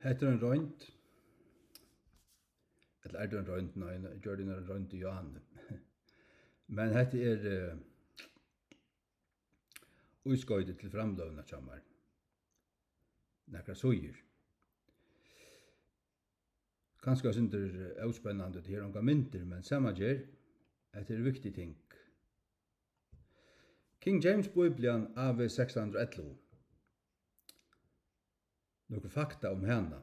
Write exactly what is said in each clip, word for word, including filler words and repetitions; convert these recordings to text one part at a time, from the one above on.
Hetta er ein roynd. Ella er tað ein roynd? Nei, eg gjørdi eina roynd í Johanne. Men hetta er, eh, ískoytið til framløguna hjá mær. Nakrar síður. Kanska eitt sindur, eh, óspennandi, tað her ongar myndir, men sama ger, hetta eru viktig ting. King James Biblian A V sekstan hundrað og ellivu. Nøkur fakta um hana.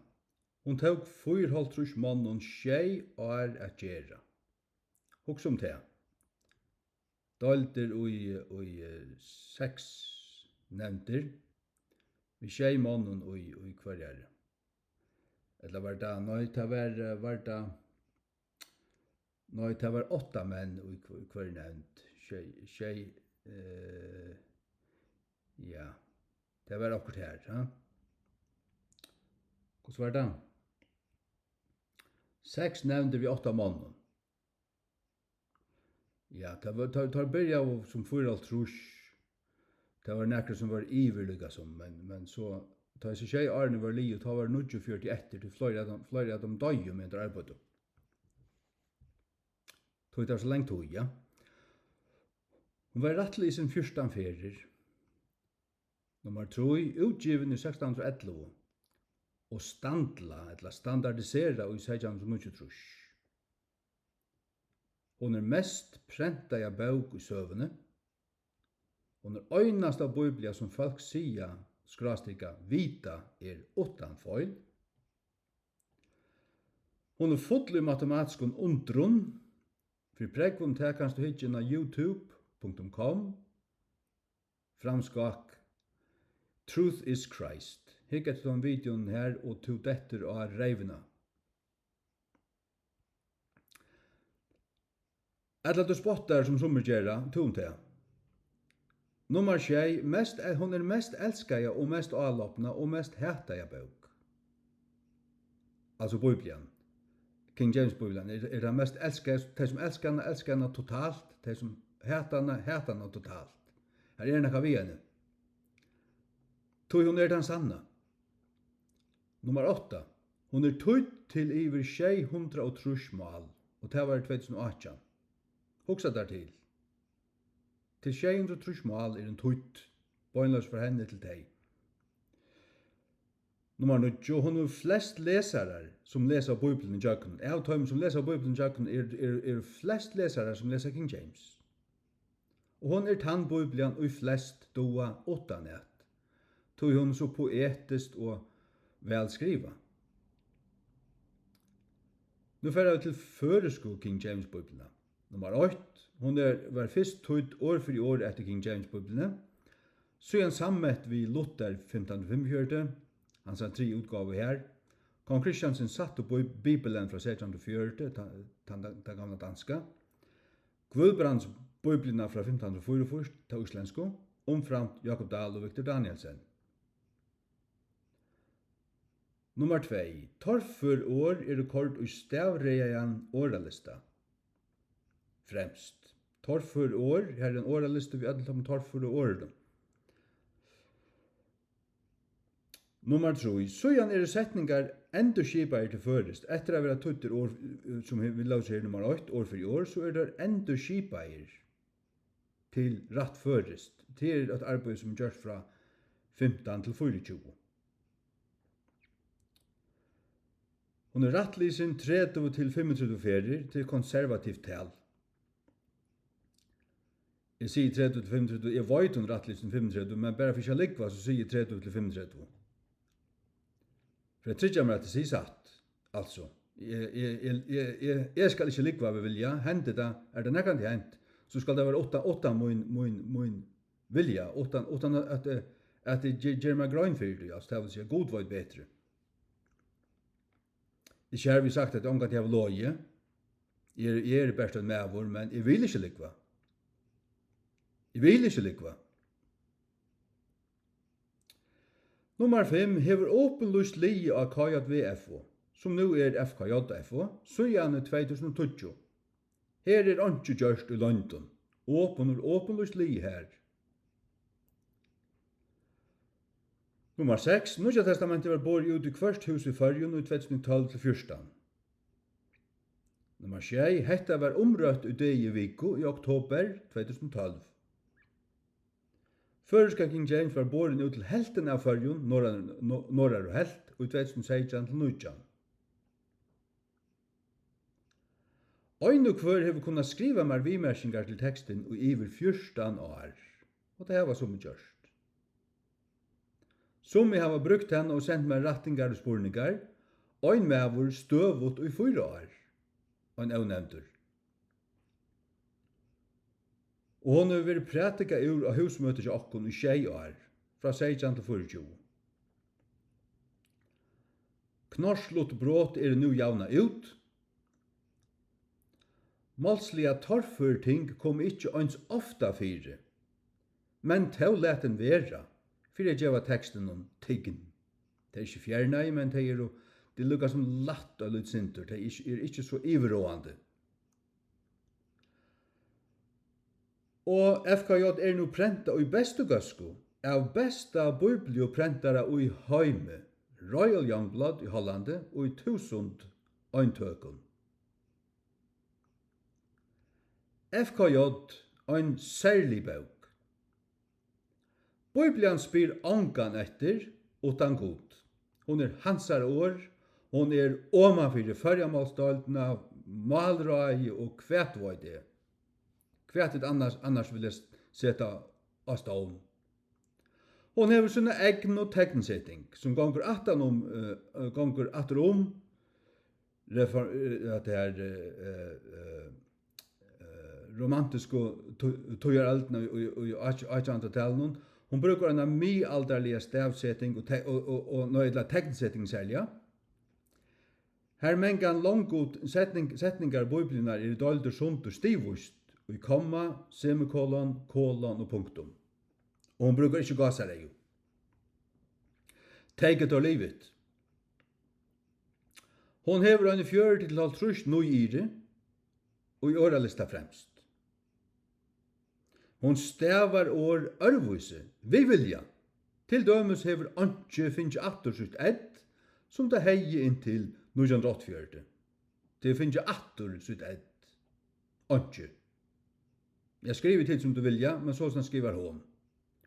Hon tók fýraoghálvtrýss monnum sjey ár at gera. Hugsa um tað. Deildir í, í, eh, seks nevndir, við sjey monnum í, í hvørjari. Ella var tað, nei, tað var, eh, var tað, nei, tað var átta menn í hv-, hvørjari nevnd. Sjey, sjey, eh, ja, tað var okkurt her, ha? Hvussu var tað? Seks nevndir við átta monnum. Ja, tað var, teir, teir byrjaðu sum fýraoghálvtrýss. Tað var nakrir, sum var yvir líka sum, men, men so, tá hesi sjey árini vóru liðug, tá var níggjuogfjøruti eftir, tí fleiri av teimum, fleiri av teimum doyðu, meðan teir arbeiddu. Tí tað var so lang tíð, ja. Hon var rættlisin fjúrtan ferðir. Nummar trý, útgivin í sekstan hundrað og ellivu og standlað ella standardiserað í seytjan hundrað og níggjuogtrýss. Hon er mest prentaða bók í søguni. Hon er einasta bíblia, sum fólk siga, skrástrika, vita er uttan feil. Hon er full í matematiskum undrum. Fyri prógv um tað kanst tú hyggja inn á youtube punktum com, framskák, Truth is Christ. Hygg eftir teimum videounum har, og tú dettur á reyvina. Ella tú spottar, sum summir gera, tú um tað. Nummar sjey, mest, hon er mest elskaða og mest álopna og mest hataða bók. Altso Bíblian. King James Bíblian er, er tann mest elskaða, tey sum elska hana, elska hana totalt, tey sum hata hana, hata hana totalt. Har er nakað við henni. Tí hon er tann sanna. Nummar átta. Hon er týdd til yvir sjey hundrað og trýss mál, og tað var í tvey túsund og átjan. Hugsa tær til. Til sjey hundrað og trýss mál er hon týdd, beinleiðis frá henni til tey. Nummar níggju, hon hevur flest lesarar, sum lesa Bíbliuna ígjøgnum. Av teimum, sum lesa Bíbliuna ígjøgnum, er, er, eru flest lesarar, sum lesa King James. Og hon er tann Bíblian, ið flest duga uttanat, tí hon er so poetiskt og væl skrivað. Nú fara vit til føroysku King James Bíbliuna. Nummar eitt, hon er, varð fyrst týdd orð fyri orð eftir King James Bíbliuni, síðan sammett við Luther fimtan hundrað og fimmogfjøruti, hansara triðju útgávu har. Kong Christiansen satt upp Bí-, Bibelen frá seytjan hundrað og fjøruti, ta-, tann, tann gamla danska. Guðbrands Bíbliuna frá fimtan hundrað og fýraogfýrs, ta íslendsku, umframt Jákup Dahl og Victor Danielsen. Nummar tvey. Torfør orð eru koyrd í stavraðaðan orðalista. Fremst. Torfør orð, har er ein orðalisti við øllum teimum torføru orðunum. Nummar trý. Síðan eru setningar endurskipaðir til føroyskt. Eftir at vera týddir orð, eh, sum he-, vit lósu her nummar eitt, orð fyri orð, so eru teir endurskipaðir til rætt føroyskt. Tað er eitt arbeiði, sum er gjørt frá fimtan til fýraogtjúgu. Hon er rættlisin tretivu til fimmogtretivu ferðir, tað er konservativt tal. Eg sigi tretivu til fimmogtretivu, eg veit, hon er rættlisin fimmogtretivu, men bara fyri ikki at lúgva, so sigi eg tretivu til fimmogtretivu. Fyri at tryggja mær, at eg sigi satt, altso. Eg, eg, eg, eg, eg, eg skal ikki lúgva við vilja. Hendir tað, er tað nakrantíð hent, so skal tað vera uttan, uttan mín, mín, mín vilja, uttan, uttan at, at, at eg ge-, geri mær grein fyri tí, altso, tað vil siga, Gud veit betri. Ikki hervið sagt, at eg ongantíð havi logið. Eg eri, eg eri bert ein maður, men eg vil ikki lúgva. Eg vil ikki lúgva. Nummar fimm, hevur opinlýst ligið á K J V F O, sum nú er F K J F O, síðani tvey túsund og tíggju. Her er einki gjørt í loyndum. Opin-, opinlýst ligið har. Nummar seks, Nýggja Testamentið var borið út í hvørt hús í Føroyum í tvey túsund og tólv til fjúrtan. Nummar sjey, hetta var umrøtt í Degi viku í oktober tvey túsund og tólv. Føroyska King James var borin út til helvtina av Føroyum, norðan-, no-, norðaru helvt, í tvey túsund og seytjan til nítjan. Ein og hvør hevur kunnað skriva mær viðmerkingar til tekstin í yvir fjúrtan ár, og tað hava summi gjørt. Summi hava brúkt hana og sent mær rættingar og spurningar, ein maður støðugt í fýra ár, ein ónevndur. Og hon hevur verið prædikað úr á húsmøti hjá okkum í sjey ár, frá seytjan til fýraogtjúgu. Knársligt brot eru nú javnað út. Málsliga torfør ting komu ikki eins ofta fyri, men tó latin vera, fyri at geva tekstinum tign. Tey eru ikki fjernaði, men tey eru, tað er líka sum lætt eitt lítið sindur, tey eru ikki, eru ikki so yvirráðandi. Og F K J er nú prentað í bestu góðsku av besta bíbliuprentara í heimi, Royal Youngblood í Hollandi, í túsund eintøkum. F K J, ein serlig bók. Bíblian spyr ongan eftir uttan Gud. Hon er hansara orð, hon er omanfyri Føroyamálsdeildina, málráðið og hvat veit eg, hvat vit annars, annars vilja s-, seta á stovn. Hon hevur sína egnu teknseting, sum gongur aftan um, eh, eh, gongur aftur um, refor-, eh, at tað er, eh, eh, eh, romantisku tí-, tíðarøldina í, í, í átj-, átjanhundraðtalinum. Hon brúkar eina miðaldarliga stavseting og te-, og, og, og, nei, ella teknseting serliga. Har mangan longu setning-, setningar Bíbliunnar eru deildir sundur stigvíst í komma, semikolon, kolon og punktum. Og hon brúkar ikki gásareygu. Take it or leave it. Hon hevur eini fjøruti til hálvtrýss nýyrði í orðalista fremst. Hon stavar orð øðrvísi, við vilja. Til dømis hevur einki fingið aftur sítt ð, sum tað hevði inntil nítjan hundrað og áttaogfjøruti. Tað hevur fingið aftur sítt ð. Einki. Ja, skrivið tit sum tit vilja, men sostatt skrivar hon.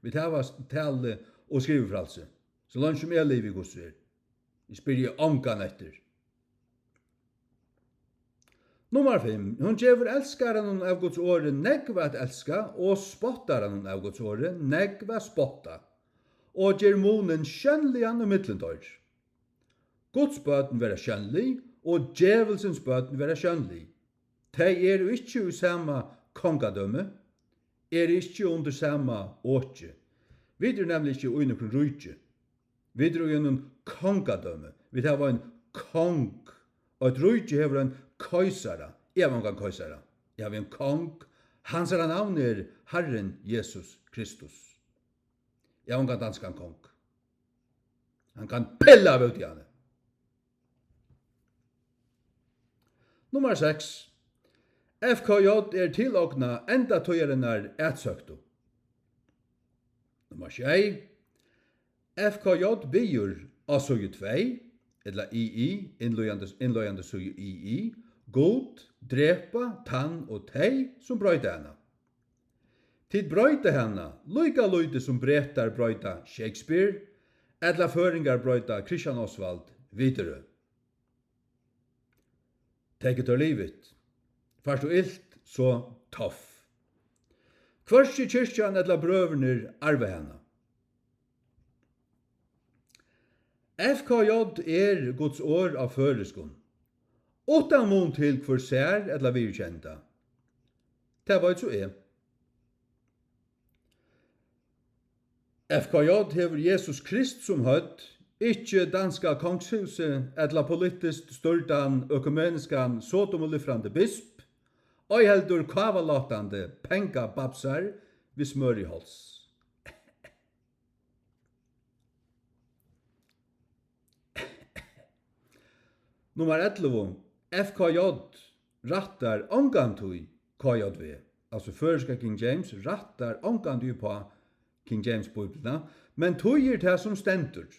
Vit hava s-, tali- og skrivifrælsi, so leingi sum eg livi, hvussu er. Eg spyrji ongan eftir. Nummar fimm. Hon gevur elskaranum av Guds orði nógv at elska og spottaranum av Guds orði nógv at spotta, og ger munin sjónligan ímillum teir. Guds børn verða sjónlig, og djevulsins børn verða sjónlig. Tey eru ikki í sama kongadømi, eru ikki undir sama oki. Vit eru nemliga ikki í nøkrum ríki. Vit eru í einum kongadømi. Vit hava ein kong. Eitt ríki hevur ein keisara. Eg havi ongan keisara. Eg havi ein kong. Hansara navn er Harrin Jesus Kristus. Eg havi ongan danskan kong. Hann kann pilla av úti í hann. Nummar seks. F K J er tilognað endatíðarinnar atsøktu. Nummar sjey. F K J biður á síðu tvey, ella I I, innleiðandi, innleiðandi síðu I I, Gud drepa tann og tey, sum broyta hana. Tit broyta hana líka lítið, sum Bretar broyta Shakespeare, ella Føroyingar broyta Christian Osvald Widerøe. Take it or leave it. Fært tú ilt, so tough. Hvørki kirkjan ella brøðurnir arva hana. F K J er Guds orð á føroyskum, uttan mun til hvør sær ella viðurkennir tað. Tað veit so eg. F K J hevur Jesus Krist sum høvd, ikki danska kongshúsið ella politiskt stýrdan økumeniskan sodomulifrandi bisp, ei heldur kávalátandi pengababsar við smør í háls. Nummar ellivu, F K J rættar ongantíð K J V, altso føroyska King James rættar ongantíð uppá King James Bíbliuna, men týðir tað, sum stendur.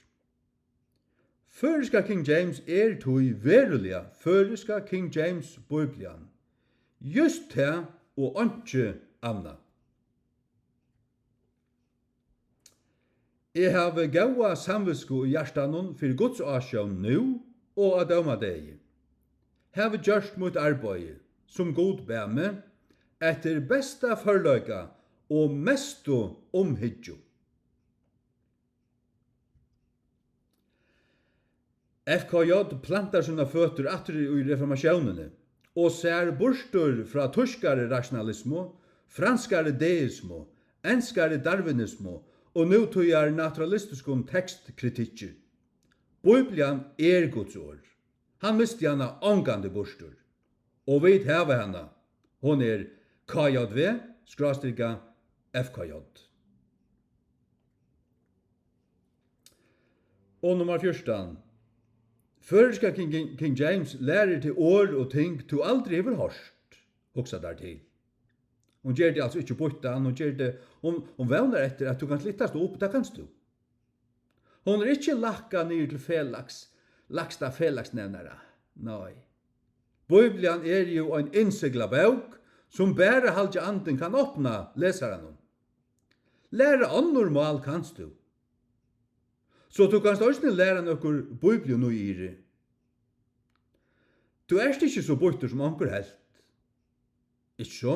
Føroyska King James er tí veruliga føroyska King James Bíblian, júst tað og einki annað. Eg havi góða samvitsku í hjartanum fyri Guds ásjón nú og á dómadegi. Havi gjørt mítt arbeiði, sum Gud bað meg, eftir besta førleika og mestu umhyggju. F K J plantar sínar føtur aftur í reformatiónini og sær burtur frá týskari rationalismu, franskari deismu, enskari darwinismu og nútíðar naturalistiskum tekstkritikki. Bíblian er Guds orð. Hann misti hana ongantíð burtur. Og vit hava hana. Hon er K J V skrástrika F K J. Og nummar fjúrtan. Føroyska King, King James lærir teg orð og ting, tú aldri hevur hoyrt. Hugsa tær til. Hon ger teg altso ikki býttan, hon ger teg, hon, hon vónar eftir, at tú kanst lyftast upp, og tað kanst tú. Hon er ikki lækkað niður til felags, lægsta felagsnevnara. Nei. Bíblian er jú ein innsiglað bók, sum bara Halgi Andin kann opna lesaranum. Læra onnur mál kanst tú. So tú kanst eisini læra nøkur bíbliunýgiri. Tú ert ikki so býttur, sum onkur helt. Ikki so?